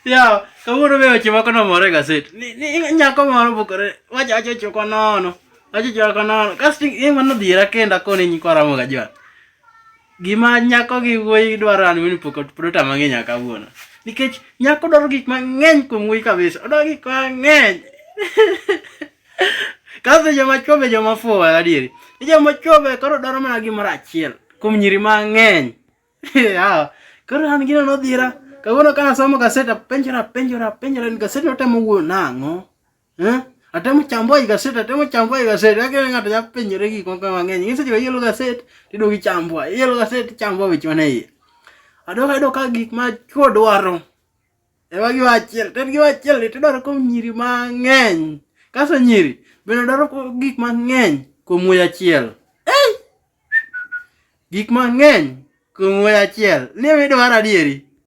Yawa, kawuono be weche moko nomore e gaset. Ni, ni nyako moro bukore, wacho wacho chukwa nono. Wacho chukwa nono. Kasto gima nodhiera kendo akone nyikwa Ramogi Ajwang'. Gima nyako gi wuoyi dwaro an wini pok pod otama ng'e nyaka kawuono. Nikech nyako dwaro gik mang'eny kuom wuoyi kabisa. Odwaro gik mang'eny. Kasto joma chwo be joma fuwo adieri. Ni joma chwo be koro dwaro mana gimoro achiel kuom nyiri mang'eny. Yawa. Koro an gino nodhira. Kawuono ka nasomo gaset apenjora apenjora apenjora ni gaset notemo wuoyo nang'o? Eh? Atemo chambo i gaset, atemo chambo i gaset. Kaka ng'ato nyalo penjore gik moko mang'eny. Ing'e seche ma ielo gaset, tiduogo ichambwa. Ielo gaset, ichambwa weche man e iye. Adok ayudo ka gik ma chwo dwaro ema giwa achiel. To en giwa achiel ni tidwaro kuom nyiri mang'eny. Kasto nyiri bende dwaro gik mang'eny kuom wuoyi achiel. Ei! Gik mang'eny kuom wuoyi achiel. Ni ema idwaro adieri.